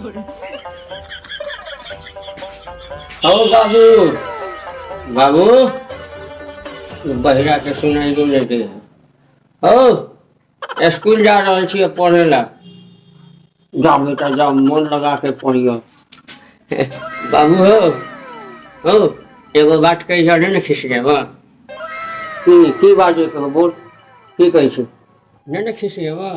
हौ बाबू, बाबू, बहिरा के सुनाई दो नहीं दे। हौ, स्कूल जा रहल छियै पढ़े ला। जाओ बेटा जाओ, मन लगा के पढ़ियो। बाबू हो, हो, एगो बात कही ने खिसियाबा? की की बाजै के हो, बोल, की कहै छी? नहि ने खिसियाबा?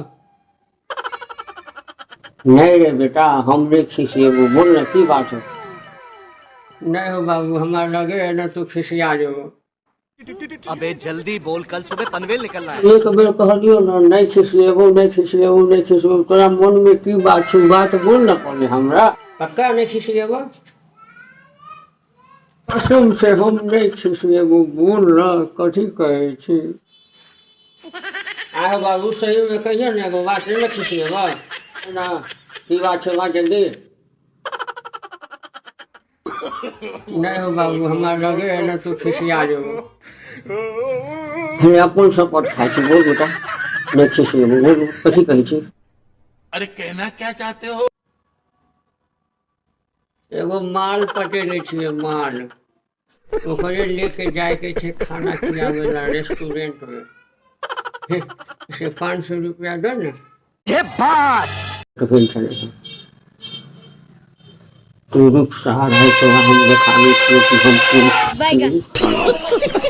नहि रे बेटा, हम नहि खिसिएबो, बोल ने, की बात हो? नहि हो बाबू, हमरा लगे है ने तू खिसिया जेबो। अबे जल्दी बोल, कल सुबह पनवेल निकलना है। एक बेर कहलियौ ने, नहि खिसिएबो, नहि खिसिएबो, नहि खिसिएबो। तोरा मनमे की बात छौ, बात बोल ने पहिले हमरा। पक्का नहि खिसिएबो? कसम से हम नहि खिसिएबो, बोल ने, कथी कहै छी? आगे बाबू, सही में कहियो ने, एगो बात, नहि ने खिसिएबो ना? की बात छै, बात जल्दी। नहि हो बाबू, हमरा लगे है ने तू खिसिया जेबो। हे, अपन शपथ खाइ छी, बोल बेटा, नहि खिसिएबो, बोल, कथी कहै छी? अरे कहना क्या चाहते हो? एगो माल पटेले छियै माल, ओकरे लेके जायके छै खाना खियाबै ला रेस्टोरेंट मे, से 500 रुपया दो ने। भेल छलै। तू रुक सार है, तोरा हम देखाबै छियै कि हम पुरुष बैगन। छी।